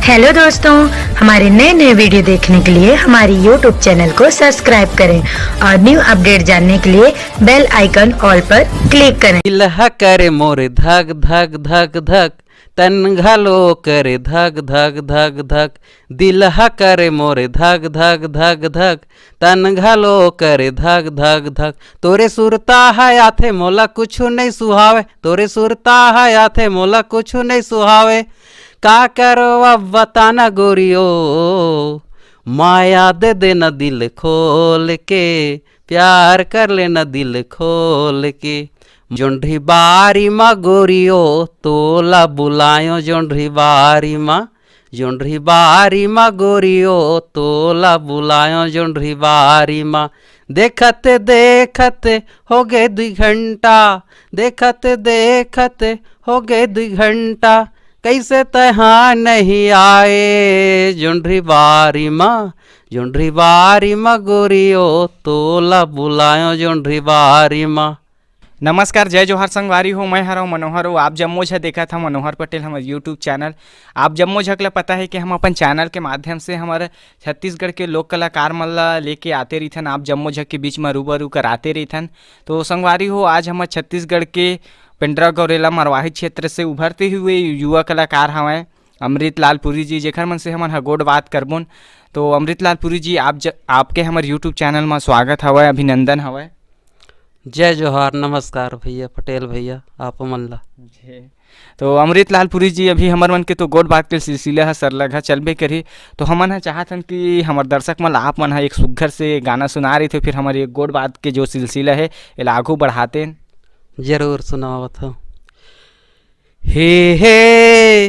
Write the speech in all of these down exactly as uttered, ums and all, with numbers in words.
Hello दोस्तों, हमारे नए नए वीडियो देखने के लिए हमारे यूट्यूब चैनल को सब्सक्राइब करें और न्यू अपडेट जानने के लिए बेल आइकन ऑल पर क्लिक करें। दिल ह करे मोरे धक धक धक धक, तन घलो करे धक धक धक धक। दिल ह करे मोरे धक धक धक धक, तन घलो करे धक धक धक। तोरे सुरता ह आथे मोला कुछु नइ सुहावे, तोरे सुरता ह आथे मोला कुछु नइ सुहावे। का करो अब बताना गोरियो, माया दे देना दिल खोल के, प्यार कर लेना दिल खोल के। जोंढरी बारी म गोरियो, तोला बुलायो जोंढरी बारी म, जोंढरी बारी म गोरियो, तोला बुलायो जोंढरी बारी म। देखत देखत हो गे दुई घंटा, देखत देखत हो गे दुई घंटा, कइसे तैं हा नहीं आए जोंढरी बारी म, जोंढरी बारी म गोरियो, तोला बुलायो जोंढरी बारी म। नमस्कार, जय जोहार संगवारी हो, मैं हरव मनोहर हो। आप जम्मो झ देखत ह मनोहर पटेल हमर यूट्यूब चैनल। आप जम्मो झक ल पता है कि हम अपन चैनल के माध्यम से हमर छत्तीसगढ़ के लोक कलाकार मन ल लेके आते रहिथन, आप जम्मो झक के बीच म रूबरू कराते रहिथन। तो संगवारी हो, आज हमर छत्तीसगढ़ के पेंड्रा गौरेला मरवाही क्षेत्र से उभरते हुए युवा कलाकार हवंय अमृत लाल पुरी जी, जेखर मन से हमन ह गोठ बात करबोन। तो अमृत लाल पुरी जी, आप ज-, आपके हमर यूट्यूब चैनल म स्वागत हवय, अभिनंदन हवय। जय जोहार, नमस्कार भैया पटेल भैया, आप मन ला। जी। तो अमृत लाल पुरी जी, अभी हमर मन के तो गोठ बात के सिलसिला ह सरलग ह चलबे करही। तो हमन ह चाहत हन कि हमर दर्शक मन ला आप मन ह एक सुग्घर से गाना सुना रहिथे, फिर हमर एक गोठ बात के जो सिलसिला हे, एला आगू बढ़ातेन। जरूर सुनावत हव। हे हे,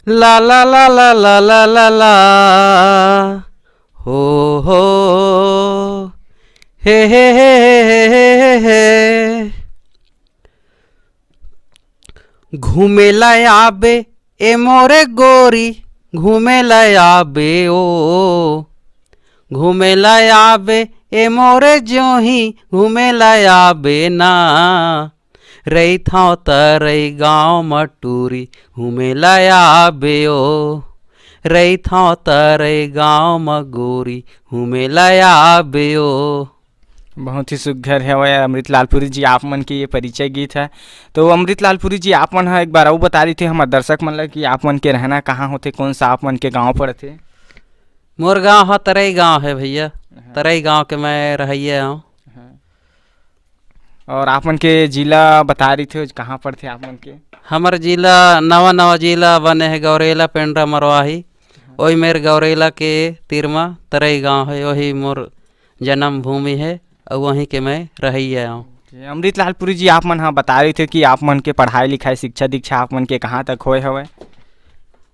ला ला ला ला ला ला ला ला, हो हो, हे हे हे हे हे हे हे। घूमे ला आबे ए मोरे गोरी, घूमे ला आबे ओ, घूमे ला आबे ए मोरे जोही, घूमे ला आबे ना। रहिथव तरई गाँव म टूरी, घूमे ला आबे ओ, रहिथव तरई गाँव म गोरी, घूमे ला आबे ओ। बहुत ही सुघर हवय अमृत लालपुरी जी, आप मन के ये परिचय गीत है। तो अमृत लालपुरी जी, आप मन ह एक बार अउ बता देते हमर दर्शक मन ल कि आप मन के रहना कहाँ होथे, कौन सा आप मन के गाँव पड़थे? मोर गाँव ह तरई गाँव है भैया, हाँ। तरई गाँव के मैं रहइया हूँ। हाँ। और आप मन के जिला बता रही थे, कहाँ पड़थे आप मन के? हमर जिला, नवा नवा जिला बने है, गौरेला, पेंड्रा, मरवाही। हाँ। ओही मेर गौरेला के तीर म तरई गाँव है, वही मोर जन्मभूमि है, अउ वहीं के मैं रहइया हूँ। जी, अमृत लालपुरी जी, आप मन ह बता रही थे कि आप मन के पढ़ाई लिखाई, शिक्षा दीक्षा आप मन के कहाँ तक होए हवय?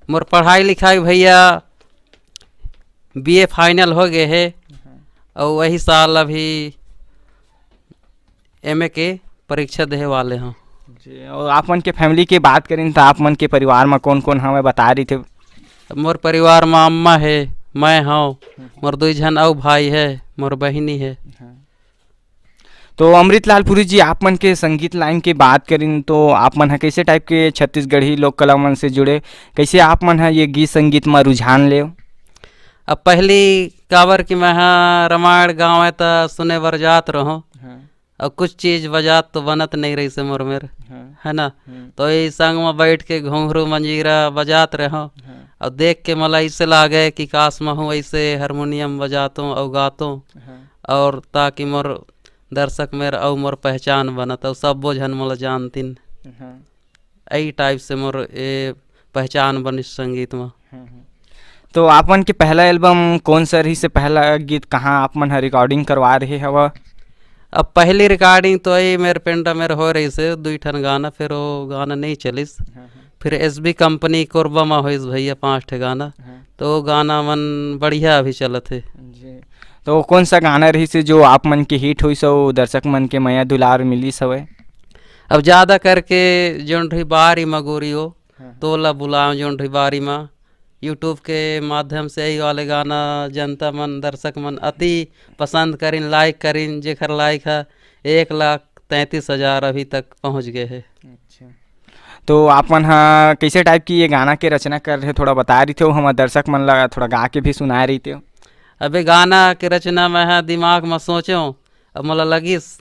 मोर पढ़ाई लिखाई भैया, बीए फाइनल हो गए हे, हाँ। अउ वही साल अभी एमए के परीक्षा देहे वाले हूँ। जी, और आप मन के फैमिली के बात करें तो आप मन के परिवार में कौन कौन हवय, बता रही थे? मोर परिवार में अम्मा है, मैं हूँ, हम्म। मोर दुई झन अउ भाई है, मोर बहिनी है। हाँ। तो अमृत लालपुरी जी, आप मन के संगीत लाइन के बात करिन तो आप मन ह कैसे टाइप के छत्तीसगढ़ी लोक कला मन से जुड़े, कैसे आप मन ह ये गीत संगीत म रुझान लेव? अब पहली काबर कि मैं ह रामायण गावे त सुने बर जात रहूं, हाँ। और कुछ चीज बजात तो बनत नहीं रही से मोर मेर, हाँ। है ना? हम्म। तो ये संग में बैठ के घुंघरू मंजीरा बजात रहूं, हाँ। और देख के मोला ऐसे लागे कि काश महूं ऐसे हारमोनियम बजातों और गातों, हाँ। और ताकि मोर दर्शक मेर अउ मोर पहचान बनत, अउ सब्बो झन मोला जानतिन। हाँ। यही टाइप से मोर ए पहचान बनिस संगीत म। हम्म, हम्म। तो आप मन के पहला एल्बम कौन सा रही से, पहला गीत कहाँ आप मन ह रिकॉर्डिंग करवा रहे हवा? अब पहली रिकॉर्डिंग तो ये मेर पेंडा मेर हो रही से दुई ठन गाना, फिर वो गाना नहीं चलिस। हाँ, हाँ। फिर एसबी कंपनी कोरबा म होइस भैया पांच ठे गाना, हाँ। तो वो गाना मन बढ़िया अभी चलत हे। जी। तो कौन सा गाना रही से जो आप मन के हिट होइस अउ दर्शक मन के मया दुलार मिलिस हवय? अब ज्यादा करके जोन रही बारी म गोरी ओ, हाँ, हाँ। तोला बुलाओ जोन रही बारी म, YouTube के माध्यम से यही वाले गाना जनता मन, दर्शक मन अति पसंद करिन, लाइक करिन, जेकर लाइक ह एक लाख तैंतीस हजार अभी तक पहुंच गए हे। अच्छा। तो आप मन ह कइसे टाइप की ये गाना के रचना कर रहे, थोड़ा बता रही थे, हमर दर्शक मन ला थोड़ा गा के भी सुनाए रही थे। अबे गाना के रचना मैं ह दिमाग म सोचेंव, अब मोला लगिस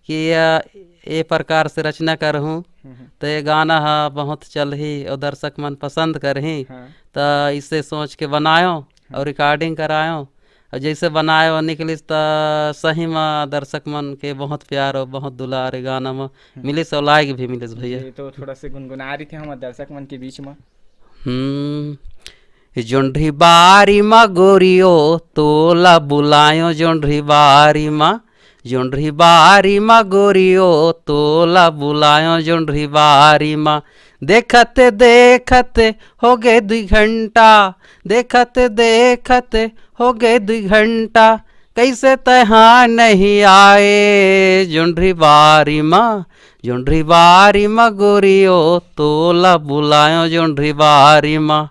कि ये, ये प्रकार से रचना करहूँ, हम्म। तो ये गाना ह बहुत चलही और दर्शक मन पसंद करही। हाँ। तो इसे सोच के बनायो और रिकॉर्डिंग करायो, और जैसे बनायो निकलिस, त सही म दर्शक मन के बहुत प्यार और बहुत दुलार ये गाना म हम्म। मिलिस और लाइक भी मिलिस भैया। ये तो थोड़ा से गुनगुना रही थे हम दर्शक मन के बीच में। हम्म। जोंढरी बारी म गोरियो, तोला बुलायो जोंढरी बारी म। जोंढरी बारी म गोरियो, तोला बुलायो जोंढरी बारी म। देखत देखत हो गए दुई घंटा, देखत देखत हो गए दुई घंटा, कैसे तैहा नहीं आए जोंढरी बारी म। जोंढरी बारी म गोरियो, तोला बुलायो जोंढरी बारी म।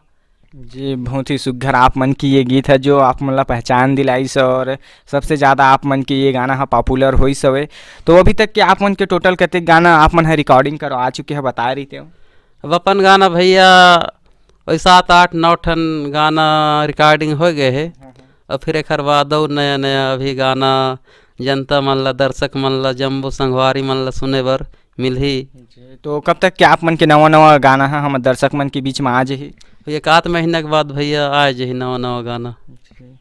जी, बहुत ही सुघर आप मन की ये गीत है, जो आप मन ला पहचान दिलाइस और सबसे ज़्यादा आप मन के ये गाना ह पॉपुलर होइस हवे। तो अभी तक के आप मन के टोटल कतेक गाना आप मन ह रिकॉर्डिंग करवा चुके ह, बता रही थे? अब अपन गाना भैया, वही सात, आठ, नौ ठन गाना रिकॉर्डिंग हो गए हे। हाँ, हाँ। और फिर एखर बाद अउ नया नया अभी गाना जनता मन ला, दर्शक मन ला, जम्बो संगवारी मन ला सुने बर मिलही। जी, तो कब तक के आप मन के नवा नवा गाना ह हमर दर्शक मन के बीच में आ जही? एक आध महीना के बाद भैया आ जही नवा नवा गाना। जी।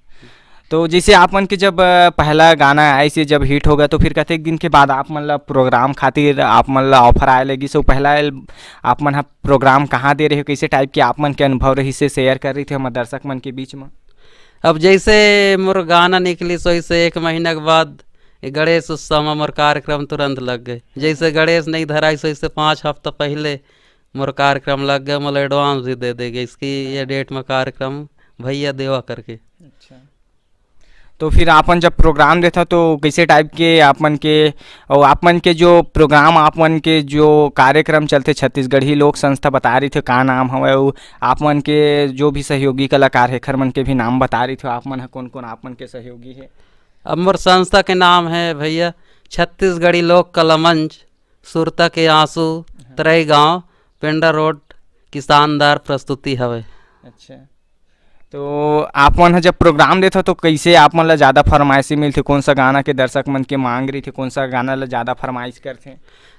तो जैसे आप मन के जब, अ, पहला गाना आइस, जब हिट हो गया, तो फिर कतेक दिन के बाद आप मन ला प्रोग्राम खातिर आप मन ला ऑफर आए लगिस? तो पहला एल-, आप मन ह प्रोग्राम कहाँ दे रहे हो, कैसे टाइप के आप मन के अनुभव रहिस हे, शेयर कर रही थे हमर दर्शक मन के बीच में? अब जैसे मोर गाना निकलिस, वैसे एक महीना के बाद ये गणेश उत्सव में मोर कार्यक्रम तुरंत लग गए। जैसे गणेश नहीं धराइस, वैसे पाँच हफ्ता पहले मोर कार्यक्रम लग गए, मोला एडवांस भी दे दे गइस कि ये डेट में कार्यक्रम भैया देवा करके। अच्छा। तो फिर आपन जब प्रोग्राम देथा, तो कैसे टाइप के आप मन के, और आप मन के जो प्रोग्राम, आप मन के जो कार्यक्रम चलथे, छत्तीसगढ़ी लोक संस्था बता रही थे, का नाम हवय, अउ आप मन के जो भी सहयोगी कलाकार हे, एखर मन के भी नाम बता रही थे, आप मन ह कौन कौन आप मन के सहयोगी हे? अब मोर संस्था के नाम है भैया, छत्तीसगढ़ी लोक कला मंच, सुरता के आंसू, हाँ। तरई गांव, पेंडा रोड, किसानदार प्रस्तुति हवे। अच्छा, तो आप मन ह जब प्रोग्राम देथव, तो कैसे आप मन ला ज्यादा फरमाइशी मिलथे? कौन सा गाना के दर्शक मन के मांग रहिथे, कौन सा गाना ला ज्यादा फरमाइश करथे?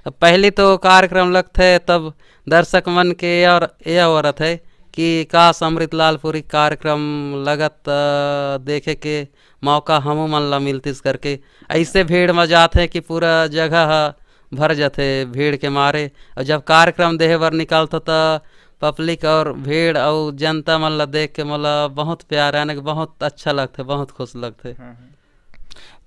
अब पहली तो कार्यक्रम लगथे, तब दर्शक मन के और ये आवरत है कि काश अमृतलाल पुरी कार्यक्रम लगत, अ, देखे के मौका हमू मन ला मिलतिस करके। ऐसे भीड़ में जाथे कि पूरा जगह ह भर जाथे भीड़ के मारे। और जब कार्यक्रम देहे बर निकलथो, त पब्लिक और भीड़ और जनता मन ला देख के मोला बहुत प्यार, यानी कि बहुत अच्छा लगथे, बहुत खुश लगथे। हाँ, हाँ।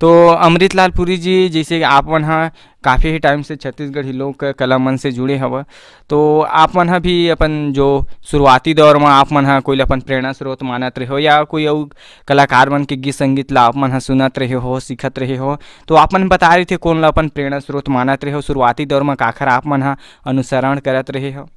तो अमृतलाल पुरी जी, जैसे आप मन ह काफ़ी ही टाइम से छत्तीसगढ़ी लोक कला मन से जुड़े हव, तो आप मन ह भी अपन जो शुरुआती दौर म आप मन ह कोई ल अपन प्रेरणा स्रोत मानत रहे हो या कोई अउ कलाकार मन के गीत संगीत ला आप मन ह सुनत रहे हो, सीखत रहे हो, तो आप मन बता रहे थे कौन ला अपन प्रेरणा स्रोत मानत रहे हो, शुरुआती दौर म काखर आप मन ह अनुसरण करत रहे हो?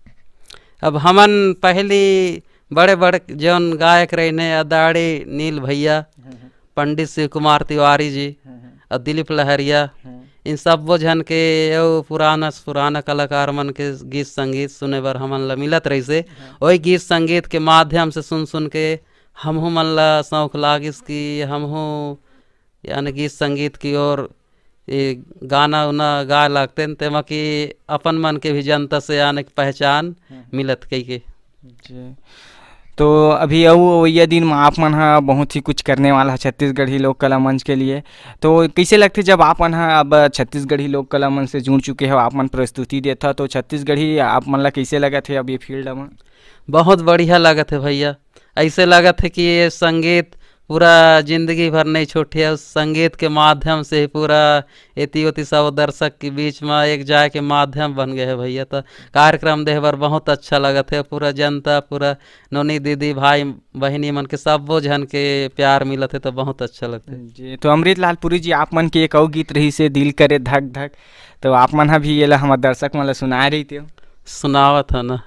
अब हमन पहली बड़े-बड़े जौन गायक रहिन हे, अदाड़ी नील भैया, हम्म, हम्म। पंडित शिव कुमार तिवारी जी, हम्म, हम्म। और दिलीप लहरिया, हम्म। इन सब्बो झन के अउ पुराना से पुराना कलाकार मन के गीत संगीत सुने बर हमन ला मिलत रहिसे। हाँ। वही गीत संगीत के माध्यम से सुन सुन के हमहू मन ला शौक लागिस कि हमहू यानी गीत संगीत की ओर ये गाना उना गाए लगतेन, तेमा कि अपन मन के भी जनता से यानी कि पहचान हम्म। मिलत कहिके। जी। तो अभी अउ अवइया दिन म आप मन ह बहुत ही कुछ करने वाला है छत्तीसगढ़ी लोक कला मंच के लिए। तो कैसे लगथे जब आप मन ह अब छत्तीसगढ़ी लोक कला मंच से जुड़ चुके हो, आप मन प्रस्तुति देथा, तो छत्तीसगढ़ी आप मन ला कैसे लगत हे अब ये फील्ड म? बहुत बढ़िया लगत हे भैया। ऐसे लगत हे कि ये संगीत पूरा जिंदगी भर नहीं छूटे, अउ संगीत के माध्यम से ही पूरा एती ओती सब दर्शक के बीच में एक जाए के माध्यम बन गए हे भैया। तो कार्यक्रम देहे बर बहुत अच्छा लगत हे, पूरा जनता, पूरा नोनी दीदी, भाई बहिनी मन के सब्बो झन के प्यार मिलत हे, तो बहुत अच्छा लगथे। जी, तो अमृतलाल पुरी जी, आप मन के एक अउ गीत रहिसे दिल करे धक धक, तो आप मन ह भी एला हमर दर्शक मन ल सुनाए रहिते हो। सुनावत ह ना।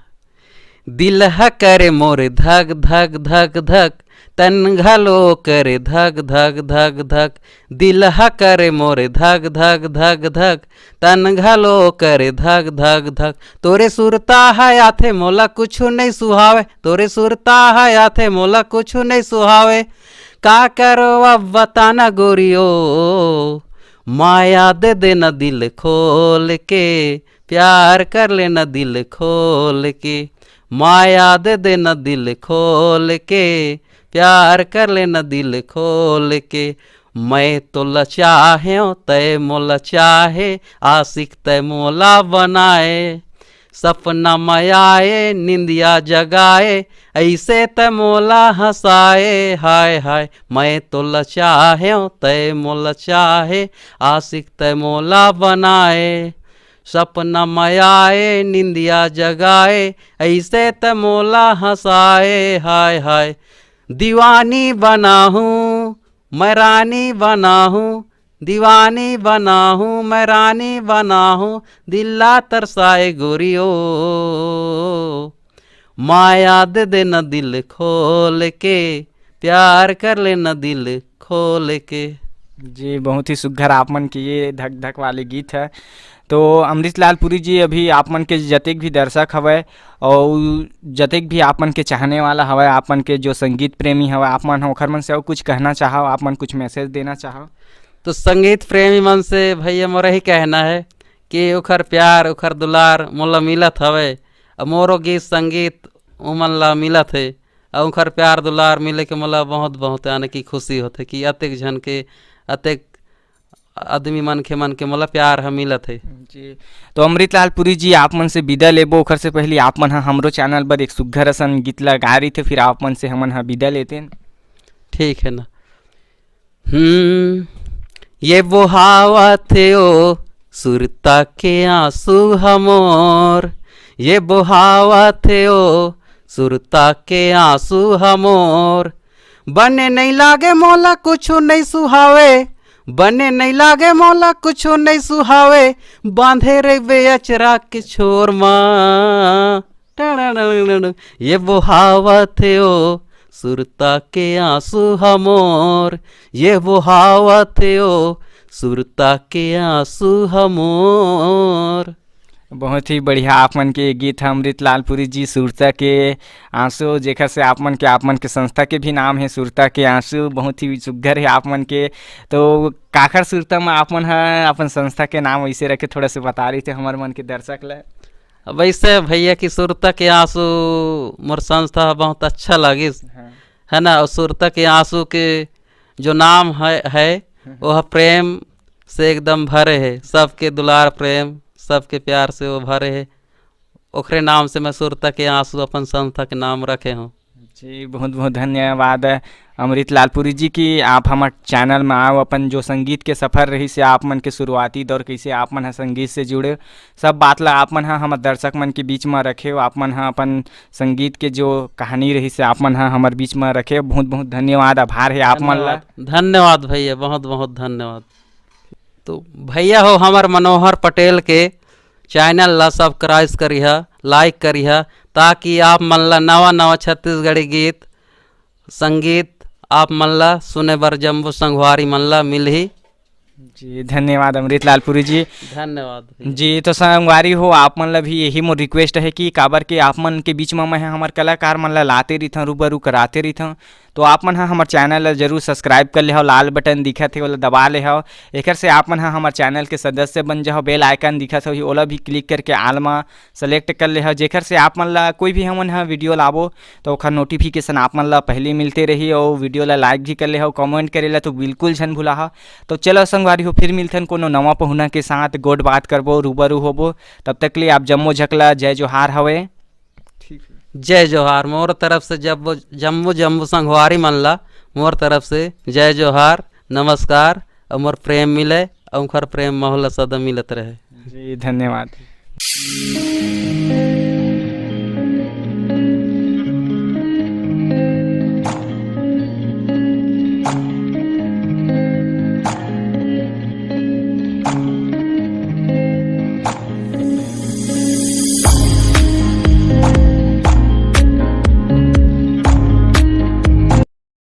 दिल ह करे मोर धक धक धक धक, तन घलो करे धक धक धक धक, दिल ह करे मोरे धक धक धक धक, तन घलो करे धक धक धक। तोरे सुरता ह आथे मोला कुछु नइ सुहावे, तोरे सुरता ह आथे मोला कुछु नइ सुहावे। का करो अब बता न गोरियो, माया दे दे न दिल खोल के, प्यार कर ले न दिल खोल के, माया दे दे न दिल खोल के, प्यार कर ले न दिल खोल के। मैं तोला चाहेंव, तय मोला चाहे, आशिक तय मोला बनाए। सपना म आए, निंदिया जगाए, ऐसे तय मोला हंसाए। हाय हाय, मैं तोला चाहेंव, तय मोला चाहे, आशिक तय मोला बनाए। सपना म आए, निंदिया जगाए, ऐसे तय मोला हंसाए। हाय हाय, दीवानी बनाहूँ, मैं रानी बनाहूँ, दीवानी बनाहूँ, मैं रानी बनाहूँ, दिल ला तरसाए गोरियो। माया दे दे न दिल खोल के, प्यार कर ले न दिल खोल के। जी, बहुत ही सुघर आप मन के ये धक धक वाले गीत है। तो अमृत लाल पुरी जी, अभी आप मन के जतेक भी दर्शक हवय और जतेक भी आप मन के चाहने वाला हवय, आप मन के जो संगीत प्रेमी हवय, आप मन ह ओखर मन से अउ कुछ कहना चाहव, आप मन कुछ मैसेज देना चाहव? तो संगीत प्रेमी मन से भैया मोर ही कहना है कि ओखर प्यार, ओखर दुलार मोला मिलत हवय, अउ मोरो गीत संगीत ओमन ला मिलत हे, अउ ओखर प्यार दुलार मिले के मोला बहुत, बहुत यानी कि खुशी होथे कि अतेक झन के, अतेक आदमी मनखे मन के मोला प्यार ह मिलत हे। जी, तो अमृत लाल पुरी जी, आप मन से विदा लेबो, ओखर से पहली आप मन ह हमरो चैनल बर एक सुग्घर असन गीत ला गा रहिथे, फिर आप मन से हमन ह विदा लेतेन। ठीक है ना। हम्म, ये बोहावत हे ओ सुरता के आंसू हमोर, ये बोहावत हे ओ सुरता के आंसू हमोर। बने नइ लागे मोला कुछु नइ सुहावे, बने नइ लागे मोला कुछु नइ सुहावे, बांधे रहिबे अचरा के छोर मा। टड़ड़ड़ड़ड़, ये बोहावत हे ओ सुरता के आंसू हमोर, ये बोहावत हे ओ सुरता के आंसू हमोर। बहुत ही बढ़िया आप मन के गीत है अमृत लालपुरी जी, सुरता के आंसू, जेकर से आप मन के, आप मन के संस्था के भी नाम है सुरता के आंसू। बहुत ही सुग्घर है आप मन के। तो काखर सुरता में आप मन ह अपन संस्था के नाम वैसे रखे, थोड़ा से बता रही थे हमर मन के दर्शक ल। अब वैसे भैया की सुरता के आंसू मोर संस्था ह बहुत अच्छा लागिस, हाँ। है ना? और सुरता के आंसू के जो नाम है, है हम्म। वो ह प्रेम से एकदम भरे है, सबके दुलार प्रेम, सबके प्यार से वो भरे है। ओकरे नाम से मैं सुरता के आंसू अपन संस्था के नाम रखे हूँ। जी, बहुत बहुत धन्यवाद अमृत लालपुरी जी की आप हमर चैनल में आओ, अपन जो संगीत के सफर रही से आप मन के शुरुआती दौर, कैसे आप मन ह संगीत से जुड़े, सब बात ला आप मन ह हमर दर्शक मन के बीच में रखे हो, आप मन ह अपन संगीत के जो कहानी रही से आप मन ह हमर बीच में रखे हो। बहुत बहुत धन्यवाद, आभार है आप मन ला। धन्यवाद, धन्यवाद भैया, बहुत बहुत धन्यवाद। तो भैया हो, हमर मनोहर पटेल के चैनल ला सब्सक्राइब करिहा, लाइक करिहा, ताकि आप मन ला नवा नवा छत्तीसगढ़ी गीत, संगीत आप मन ला सुने बर जम्मो संगवारी मन ला मिलही। जी, धन्यवाद अमृत लालपुरी जी। धन्यवाद भैया। जी, तो संगवारी हो, आप मन ला भी यही मोर रिक्वेस्ट है कि काबर के आप मन के बीच में मैं हमर कलाकार मन ला लाते रहिथन, रूबरू कराते रहिथन, तो आप मन ह हमर चैनल ला जरूर सब्सक्राइब कर लेहव, लाल बटन दिखत हे, ओला दबा लेहव। एकर से आप मन ह हमर चैनल के सदस्य बन जाहव। बेल आइकन दिखत होही, ओला भी क्लिक करके आल मा सेलेक्ट कर लेहव, जेकर से आप मन ला कोई भी हमन ह वीडियो लाबो, तो ओखर नोटिफिकेशन आप मन ला पहले मिलते रही। और वीडियो ला लाइक भी कर लेहव, कमेंट करे ला तो बिल्कुल झन भुलाहव। तो चलो संगवारी हो, फिर मिलथन कोनो नवा पहुना के साथ, गोठ बात करबो, रूबरू होबो। तब तक ले आप जम्मो झकला जय जोहार हवे। ठीक है। जय जोहार। मोर तरफ से जब, जम्मो, जम्मो संगवारी मन ला मोर तरफ से जय जोहार, नमस्कार, और मोर प्रेम मिले, और उनकर प्रेम मोला सदा मिलत रहे। जी, धन्यवाद।